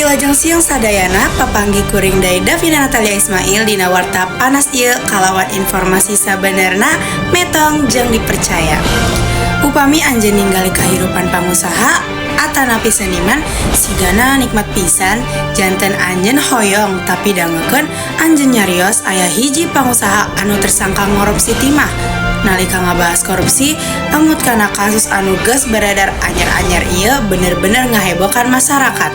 Wilujeng siang sadayana, papanggih kuring deui, Davina Natalia Ismail, dina Warta Panas ieu kalawan informasi sabenerna, metong jeung dipercaya. Upami anjeun ningali kahirupan pangusaha atanapi seniman sigana nikmat pisan, janten anjeun hoyong, tapi dangukeun anjeun nyarios aya hiji pangusaha anu tersangka ngorupsi timah. Nalika ngabahas korupsi, emut kana kasus anu geus beredar anyar-anyar ieu bener-bener ngahebohkan masyarakat.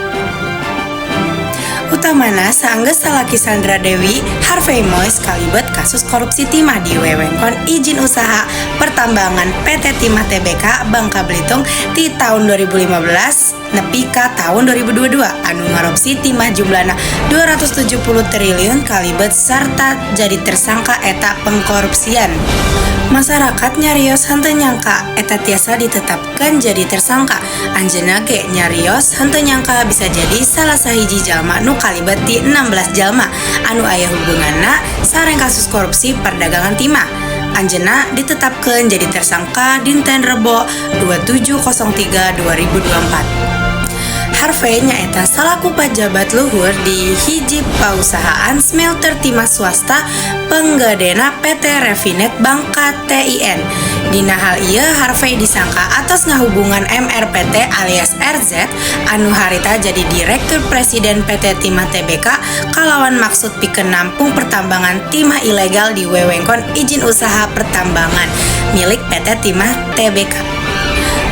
Utamana saenggeus salaki Sandra Dewi, Harvey Moeis, kalibet kasus korupsi timah di wewengkon izin usaha pertambangan PT Timah Tbk Bangka Belitung ti tahun 2015 nepi ka tahun 2022 anu ngorupsi timah jumlahna 270 triliun kalibet sarta jadi tersangka eta pengkorupsian. Masyarakat nyarios henteu nyangka eta tiasa ditetapkan jadi tersangka. Anjeunna ge nyarios henteu nyangka bisa jadi salah sahiji jalma nu kalibet ti 16 jalma anu aya hubunganna sareng kasus korupsi perdagangan timah. Anjeunna ditetapkan jadi tersangka dinten Rebo 2703 2024. Harvey nyaeta salaku pajabat luhur di hiji pausahaan smelter timah swasta panggedena PT Refinet Bangka TIN. Dina hal ieu Harvey disangka atas ngahubungan MRPT alias RZ anu harita jadi Direktur Presiden PT Timah Tbk kalawan maksud pikeun nampung pertambangan timah ilegal di wewengkon izin usaha pertambangan milik PT Timah Tbk.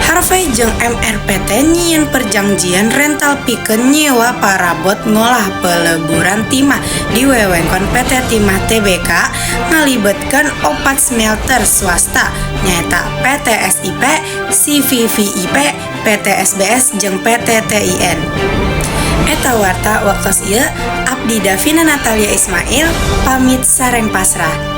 Harvey jeung MRPT nyieun perjanjian rental pikeun nyewa parabot ngolah peleburan timah di wewengkon PT Timah Tbk ngalibetkeun opat smelter swasta, nyaeta PT SIP, CVVIP, PT SBS jeung PT TIN. Eta warta waktos ieu, abdi Davina Natalia Ismail pamit sareng pasrah.